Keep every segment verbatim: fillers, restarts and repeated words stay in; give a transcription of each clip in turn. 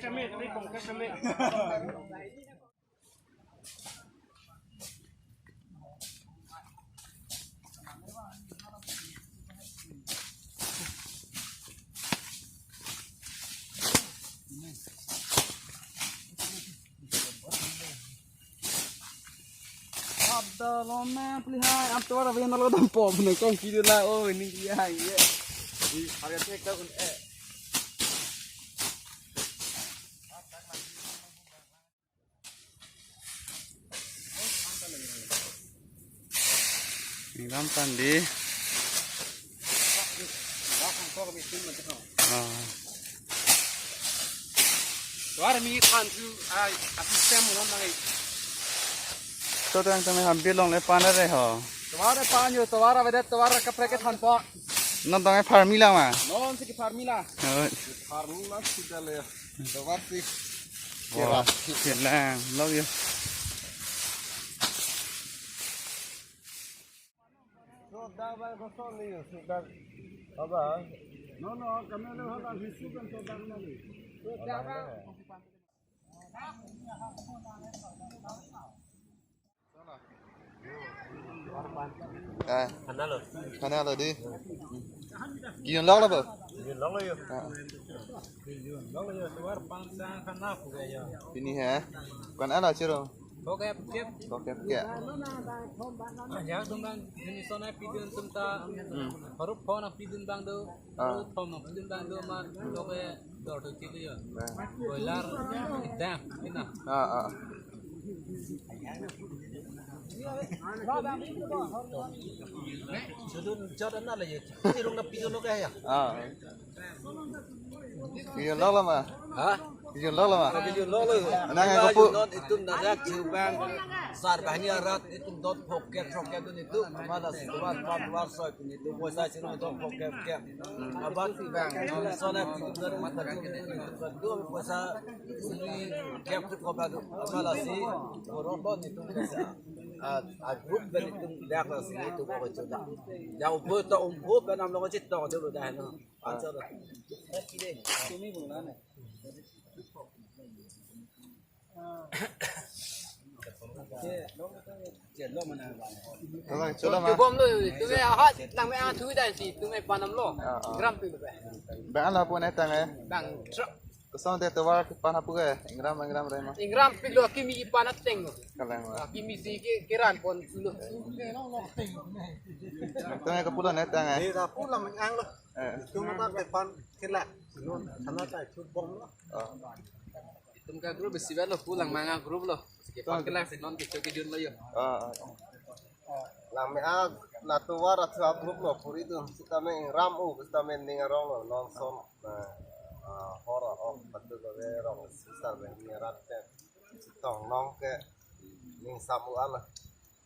Ada lona pelihai, am tua ada benda lo dampo, benda kong kiri la, oh, ini dia, iya. Di harga tek tahun, eh. Ini gampang di. Ah. Tuar mi pan tu, ah, asistem mo nang. So tang tang ham bilong le pan re ho. Tuar pan yo, tuar avedet, tuar kaprek ke than po. Non tang farmila ma. Non si farmila. Oh. Farmila sudah le. Tuar si. Wah, kelang, log ya. Sudah, Bang, kosong ni, sudah. Apa? No, no, kami ni orang hisap kan sudah ni. Sudah, Bang. Eh, Khana lo. Khana lo di. Gion lok lo bo? Gion lok lo yo. Ah. Gion lok lo yo. Tuar pansang khana pu ga yo. Pini he. Kan ala chiro. Oke, oke. Oke, oke. Ya, tum bang, ini sona pidun tum ta. Hmm. Baru phone pidun bang do. Ah. Baru phone pidun bang do ma. Oke. Dor to kilo ya. Nah. Boiler idam, ina. Ah, ah. Sudun jod ana la ye. Irung na pidun lo kaya. Ah. Pidun lo lama. Ha? Pidun lo lama. Pidun lo lo. Nang ko pu. Not itum na rak chubang. Sar bahni arat itum dot phokek phokek dun itum. Mala si dua dua dua soi pun itum. Bosa chirung dot phokek phokek. Abat bang, non sona pidun mata tu tu tu tu kuasa sini kep tu kobra tu. Apa lasi? Korobon itu kuasa. Ah, ah, grup ben itu dak lasi itu kau coba. Ya umpu to umpu ben am lo cit to dulu dah no. Acha dah. Abang, cholo ma. Tubom lo, tumi ahat, tang me ang thui dan si, tumi panam lo. Ah, ah. Gram pi lo pe. Bang ala pun etang eh. Bang truk. Kosong te tovar pan hapu ke, ingram ingram rema. Ingram pi lo kimi ipan ateng lo. Kalang ma. Kimi si ke kiran pon sulo. Tang eh kapulo etang eh. Di kapulo ang lo. Eh. Tumi tak depan kila. Nun, sana tak tubom lo. Oh. Itum ka group isi ba lo, pulang manga group lo. Sekitar kelas non kita kejun lo yo. Ah, ah. Lang me-ag la tovar athu a group lo puri tu. Sitame ingram u, sitame ning arong lo, non son. Nah, ah, hor ok patu ko ve rong sisar ve ni rat te. Sitong nong ke ning sam u ala.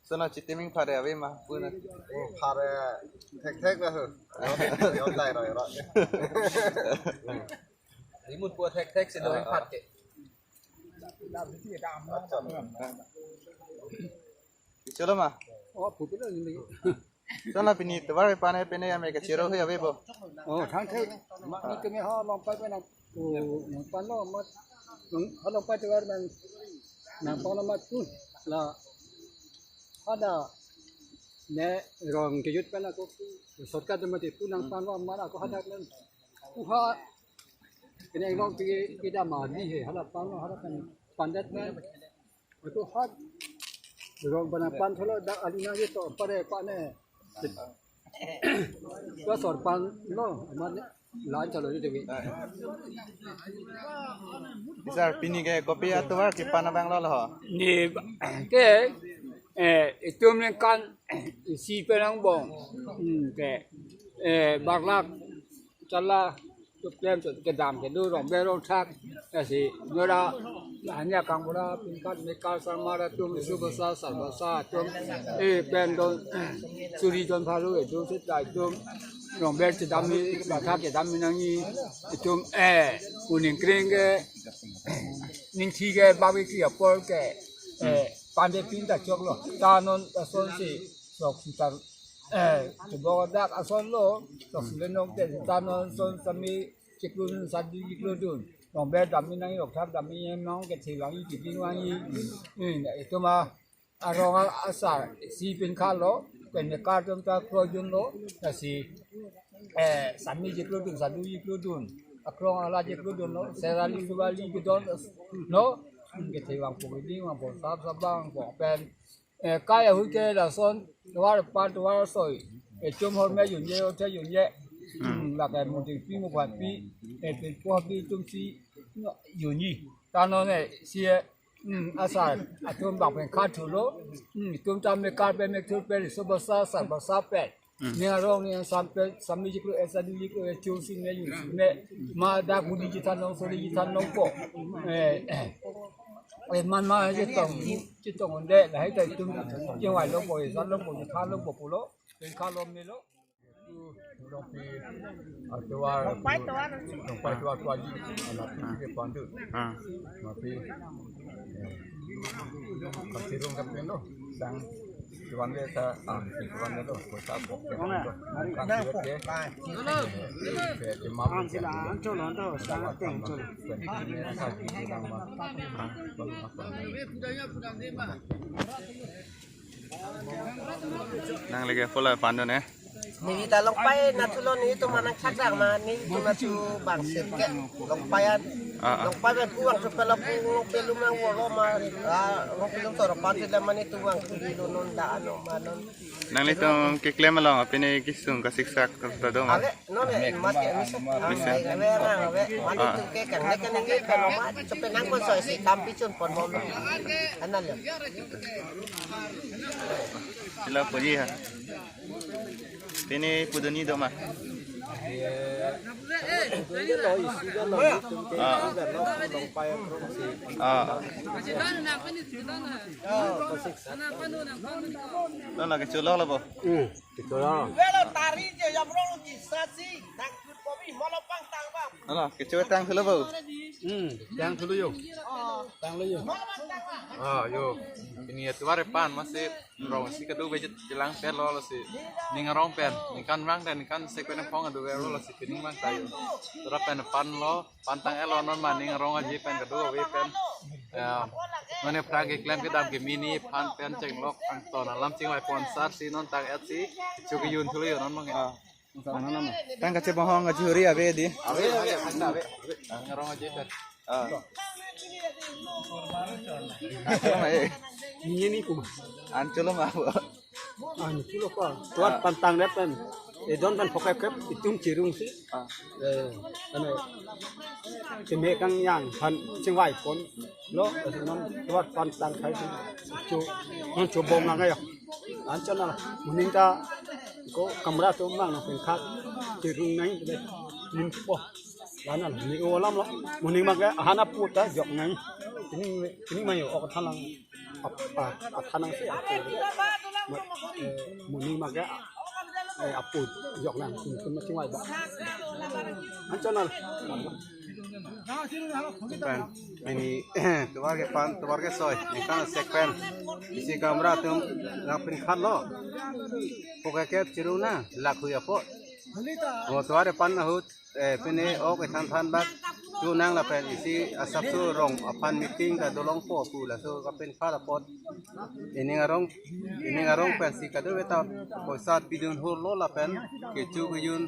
Sona chitiming phare ave ma puna. Ning phare thek thek na hu. Yo, yo dai roi roi. Rimut po thek thek si doi phat ke. Cholo ma. Oh, pupilo ni. Sona pini tovar pan eh pene ame kachiro hui ave bo. Oh, thang thek. Ma ni keme ha long pai pe nang. Oh, nang pan lo mat. Nang ha long pai tovar nang nang pan lo mat tu. La. Hada ne rong kejut pen ako shortcut mati pulang pan lo mat ako hada pen. Uha kene rong pi pida ma di he hada pan lo hada pen pandat pen. Ako hat rong bana pan tholo dak alina je to pare pane. Ko sor pan lo mat. Lan chalo ni dewi. Sir, pini ke kopi atovar kipan abang lo ho? Ni ke, eh, itum ningkan isi pen angbong. Hmm, ke, eh, barlak chala tu klem tu kedam kedo rong berong thak. Lasi nora hanya kang bora pingkat mekar sarmar atum isu basa sarbasa atum, eh, pen don suri don phalu itum sita itum rong ber chedam ni bathak chedam ni nangji itum, eh, uning kring ke ning thi ke babi kri apor ke, eh, pande pin ta chok lo ta non ta son si sok si tar, eh, chubok dak ason lo sok si lenong te ta non son sami chiklun sadi chiklun dun. Rongber damji nangji, rongthap damji nangji, kethe vangji, kiding vangji. Hmm, itum arong asar si pen khalo, pen mekar atum ta kroi dunlo, lasi, eh, sami chiklo dun, sadu chiklo dun, akrong ala chiklo dunlo, serali suwali chidon, no, kethe vangpo, kiding vangpo, sap sap vangpo, pen, eh, kai ahut ke lason, tovar pan, tovar soi, eh, chom horme junje, othe junje, hmm, lake muting pi, mukhan pi, eh, pen po pi, itum si, no, junji. Ta non, eh, si, eh, hmm, asar atum bang pen khathulo, hmm, itum ta mekar pen, mekthur pen, so basa, sar basa pen. Hmm. Ning arong ning asam pen, sami chiklo, eh, sadu chiklo, eh, chom si me, jun si me, ma dak budi chithan long, sori chithan longpo. Eh, eh, man ma chetong, chetong un'e, lahai ta itum chingvai longpo, eh, san longpo, chithan longpo pulo, pen khalo melo. Rongpi, ah, tovar, rongpai tovar, rongpai tovar, tovar ji, anak pi ke pandu. Ah. Mapi, eh, kasi rong kapen do, sang, tovar le ta, ah, tovar le do, kota pok ke do. Kasi ke, eh, ke map ke. Sila, ancol, ancol, sang teng, ancol. Nang lagi full pan do ne? Neli ta longpai nathulo, nelitum nangchakdang ma, nelitum nangchu bangsit ke longpai an. Ah, ah. Longpai pen pu vangthu pelo, pu vangthu pelum nang volo ma, ah, vangthu pelum toro pan sila ma nelitum vangthu lo non da ano ma non. Nanglitum keklem along apini kesung kasiksak ta do ma? Ave, non ave, mat ke misa. Misa. Ave, ave, ave, ave. Mane Ah. tu ke kang ne kang ne kang ma, chepe nangkonsoi si kam pichun pon bom. Anal ya. Sila puji ha. Pini pudunji do ma? Ah. Ah. Lo lagi chulo lo bo. Hmm, gitu lah. Alo, kecho tang thulo bo. Hmm, tang thulo yo. Tang lo yo. Ah, yo. Ini ya tovar pan masi rong si kadu bejet jelang pen lo, lo si. Ning arong pen, ningkan rang dan ningkan sekuen phong adu lo, lo si pining mang tayo. Tovar pen pan lo, pantang elo non ma ning arong aji pen kadu ave pen. Ya, mane prang keklem kedam ke mini pan pen chenglok angton alam chingvai pon sar si non tang et si. Chu kejun thulo yo non mang ya. Ah. Tang kachebohong kachihuri ave di. Ave, ave, ave, ave. Ngarong aja kan. Ah. Achulo ma, eh. Ini ni kuma. Achulo ma bo. Achulo ko. Tovar pantang det pen. Eh, don pen phokai kep, itum chirung si. Ah. Eh, ane. Keme kang yang han chingvai pon. Lo, non tovar pantang khai si. Chu, non chobom lang ayo. Anchot na, moning ta, ko kamra atum mang nangpengkhat, chirung nang, ning po. Lana, ning olam lo, moning mak ke, ahan apu ta, jok nang. Ini, ini mayo, ok thalang, ap-, ah, ah, thalang si apu. Ma-, eh, moning mak ke, eh, apu, jok nang, tum, tum, tum, ba. Anchot na. Pen, ini, tovar ke pan, tovar ke soi, ningkan sek pen. Isi kamra atum nangpengkhat lo. Phokai kep chirung na, lakhu apot. O tovar pan ahut, eh, pine ok ethan than bak. Chu nang lapen isi asapso rong aphan meeting ta dolong po pu laso kapengkhat apot. Ining arong, ining arong pen si kadu beta poisa pidun hur lo lapen kecho kejun.